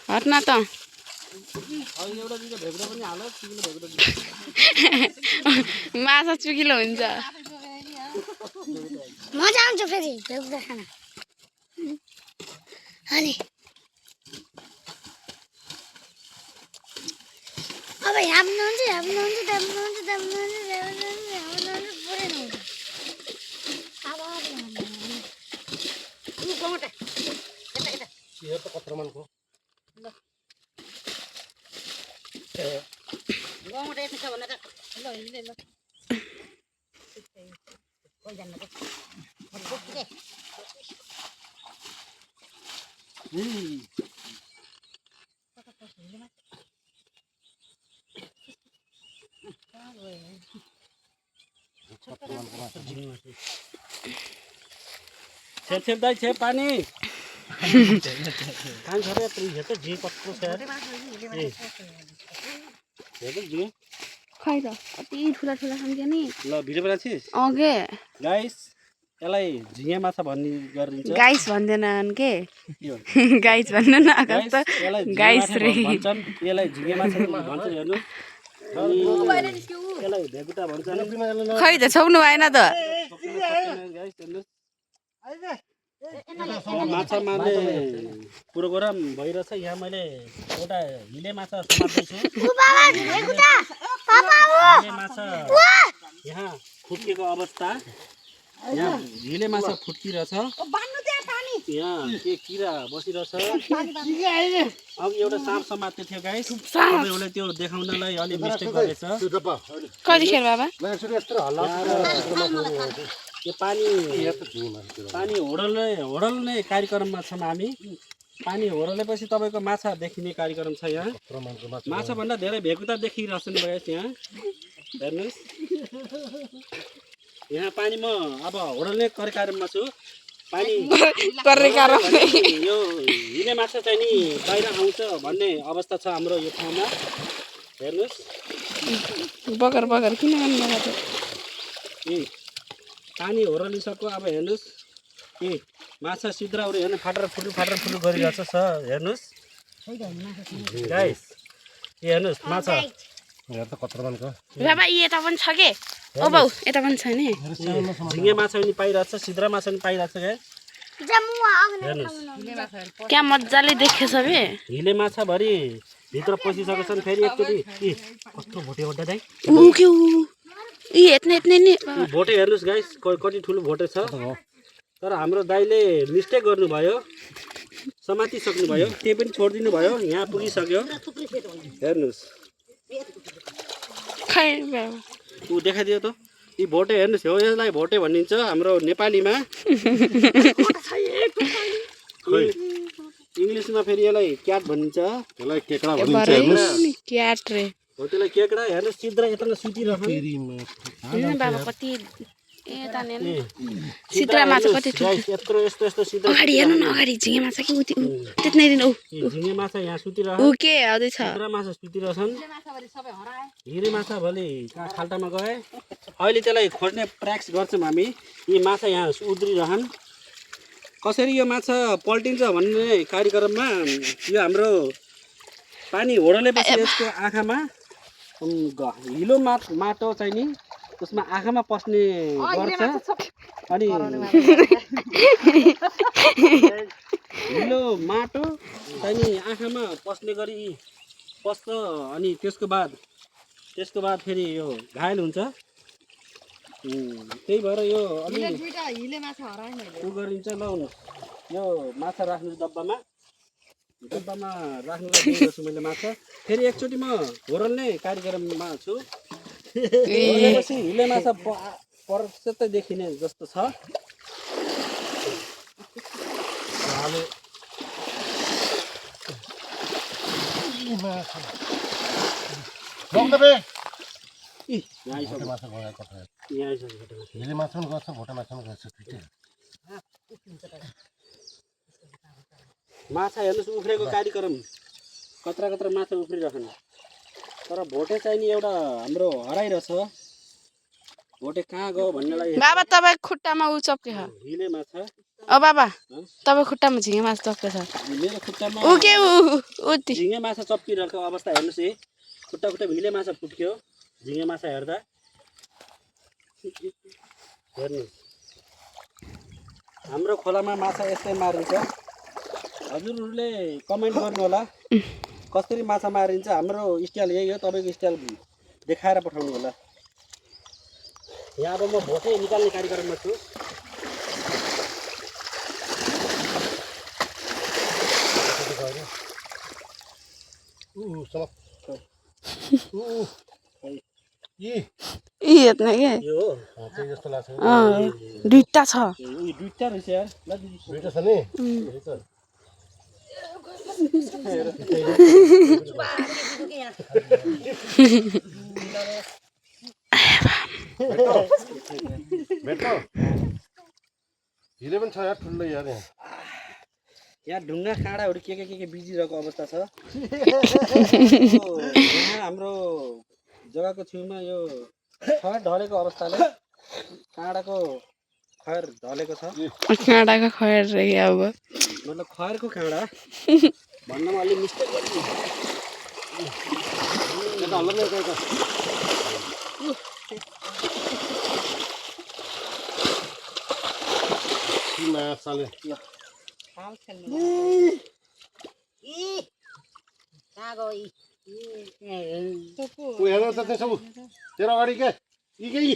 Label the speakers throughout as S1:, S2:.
S1: हट्न त माछा चुकिलो हुन्छ
S2: मजा आउँछ फेरि भेगुरा खान अनि अब ह्याप्नुहुन्छ पुरै नहुन्छ
S3: छेप दाइ छेप पानी पानी छोरे हेर्छ झी कस्तो छ हेर्छ झी
S1: खै त कति ठुला ठुला खान्थ्यो नि
S3: ल भिडियो बनाइछिस्
S1: अघे
S3: गाइस यसलाई झिँगे माछा भन्ने गरिन्छ
S1: गाइस भन्दैन के गाइस भन्नु न कस्तो गाइस रे
S3: भन्छन् यसलाई झिँगे माछा भन्छ हेर्नु यसलाई भेगुटा भन्छन्
S1: खै त छोप्नु भएन त
S3: गाइस हेर्नु माछा मार्ने प्रोग्राम भइरहेछ यहाँ मैले एउटा हिले माछा समात्दैछु हिले माछा यहाँ फुट्केको अवस्था यहाँ हिले माछा फुट्किरहेछ यहाँ के किरा बसिरहेछ अब एउटा साँप समात्दै थियो गाइस तपाईँहरूलाई त्यो देखाउनलाई अलि मिस्टेक गरेछ
S1: कतिखेर बाबा
S3: यो पानी होडल्ने कार्यक्रममा छौँ हामी पानी होडलेपछि तपाईँको माछा देखिने कार्यक्रम छ यहाँ माछा भन्दा धेरै भेगुता देखिरहेछन् भयो यहाँ हेर्नुहोस् यहाँ पानी म अब होडल्ने कार्यक्रममा छु पानी यो हिले माछा चाहिँ नि बाहिर आउँछ भन्ने अवस्था छ हाम्रो यो ठाउँमा हेर्नुहोस्
S1: बगर बगर किन गर्नु
S3: पानी होरलिसक्यो अब हेर्नुहोस् माछा सिद्राउरी हेर्नु फाटेर फुटु गरिरहेछ हेर्नुहोस् गाइस हेर्नुहोस् माछा
S1: बाबा यता पनि छ के ओ बाउ यता पनि छ नि
S3: झिँगे माछा पनि पाइरहेछ सिद्रा माछा पनि पाइरहेछ हेर्नुहोस्
S1: क्या मजाले देखेछ बे
S3: हिले माछा भरि भित्र पसिसकेको छन् फेरि एकचोटि कस्तो भोटे भोटे दाइ
S1: यत्ने नि
S3: भोटे हेर्नुहोस् गाइस कति ठुलो भोटे छ तर हाम्रो दाइले मिस्टेक गर्नुभयो समातिसक्नु भयो त्यही पनि छोडिदिनु भयो यहाँ पुगिसक्यो हेर्नुहोस्
S1: खै
S3: ऊ देखाइदियो त यी भोटे हेर्नुहोस् हो यसलाई भोटे भनिन्छ हाम्रो नेपालीमा इङ्ग्लिसमा फेरि यसलाई क्याट भनिन्छ यसलाई केकडा भनिन्छ
S1: क्याट रे
S3: हो त्यसलाई केकडा हेर्नुहोस् सिद्रा यता सुतिरहेको
S1: बाबा कति सिद्रा माछा कति
S3: यत्रो यस्तो सिद्रा
S1: अगाडि हेर्नु न अगाडि झिँगे माछा कि उति त्यत्नै दिन
S3: झिँगे माछा यहाँ सुतिरहेको
S1: ऊ के आउँदैछ
S3: सिद्रा माछा सुतिरहेछन् हिरे माछा भोलि खाल्टामा गए अहिले त्यसलाई खोज्ने प्रयास गर्छौँ हामी यी माछा यहाँ उद्रिरहन् कसरी यो माछा पल्टिन्छ भन्ने कार्यक्रममा यो हाम्रो पानी होडलेपछि यसको आँखामा हिलो माटो चाहिँ नि उसमा आँखामा पस्ने गर्छ अनि हिलो माटो चाहिँ नि आँखामा पस्ने गरी पस्छ अनि त्यसको बाद फेरि यो घायल हुन्छ त्यही भएर यो अलि उ गरिन्छ ल यो माछा राख्नु डब्बामा राख्नुलाई दिइरहेछु मैले माछा फेरि एकचोटि म होरल्ने कार्यक्रममा छु होरलेपछि हिले माछा प्रत्यक्ष देखिने जस्तो छ माछा हेर्नुहोस् उफ्रेको कार्यक्रम कत्रा माछा उफ्रिरहन् तर भोटे चाहिँ नि एउटा हाम्रो हराइरहेछ भोटे कहाँ गयो भन्नेलाई
S1: बाबा तपाईँ खुट्टामा उ चप्के
S3: हिले माछा
S1: बाबा तपाईँ खुट्टामा झिँगे मासु टक्क छ
S3: मेरो खुट्टामा
S1: ऊ के उति
S3: झिँगे माछा चप्किरहेको अवस्था हेर्नुहोस् है खुट्टा भिले माछा फुट्क्यो झिँगे माछा हेर्दा हेर्नुहोस् हाम्रो खोलामा माछा यस्तै मारिन्छ हजुरहरूले कमेन्ट गर्नु होला कसरी माछा मारिन्छ हाम्रो स्टाइल यही हो तपाईँको स्टाइल देखाएर पठाउनु होला यहाँ अब म भोटे निकाल्ने कार्यक्रममा छु
S1: हेर्न के
S3: यो
S1: दुईटा छ
S3: दुईटा रहेछ यार ल दिदी
S4: दुईटा छ नि भेट्टो हिले पनि छ यार ठुलो यार
S3: यहाँ ढुङ्गा काँडाहरू के बिजिरहेको अवस्था छ यहाँ हाम्रो जग्गाको छेउमा यो खैर ढलेको अवस्थाले काँडाको खैर ढलेको छ
S1: काँडाको खैर रे अब
S3: मतलब खैरको काँडा भन्नमा अलि मिस्टेक गर्नु
S4: माछाले हेर्नु त त्यसो तेरो अगाडि के यी के यी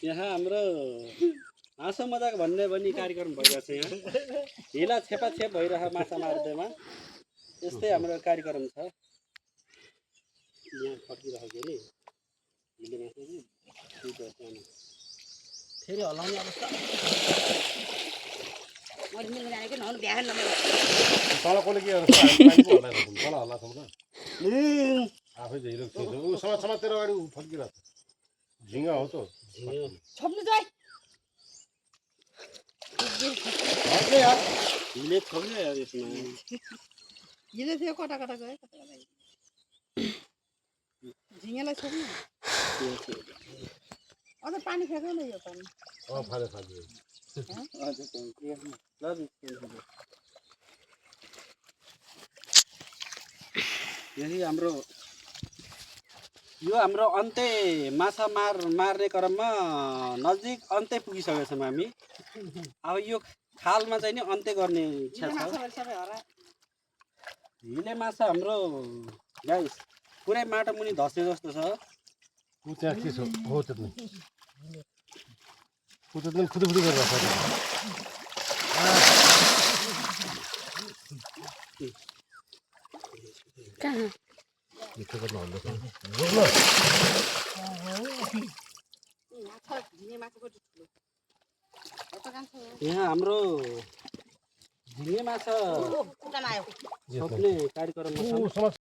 S3: यहाँ हाम्रो हाँसो मजाक भन्ने पनि कार्यक्रम भइरहेको छ यहाँ हिला छेपाछेप भइरहेको माछा मार्दैमा यस्तै हाम्रो कार्यक्रम छ यहाँ फर्किरहेको नि हिले माछा चाहिँ फेरि हलाउने अवस्था
S4: तल कसले के गर्छ तल हल्ला छ आफै झैलो ऊ समाज तेरो अगाडि फर्किरहेको छ झिङ्गा हो त
S3: हिले छोड्ने यार यसमा
S5: हिले थियो कटा कटा गयो झिँगेलाई छोड्नु अझ पानी फ्याँक्यो न यो पानी
S4: फाले फाले
S3: यही हाम्रो यो हाम्रो अन्त्य माछा मार्ने क्रममा नजिक अन्त्य पुगिसकेका छौँ हामी अब यो खालमा चाहिँ नि अन्त्य गर्ने इच्छा छ हिले माछा हाम्रो गाइस पुरै माटो मुनि धसे जस्तो छ
S4: ऊ त्यहाँ के छ हो त्यो ऊ त फुदुफुदु गरेर
S1: कहाँ
S3: यहाँ हाम्रो झिँगे माछा छोप्ने कार्यक्रममा छ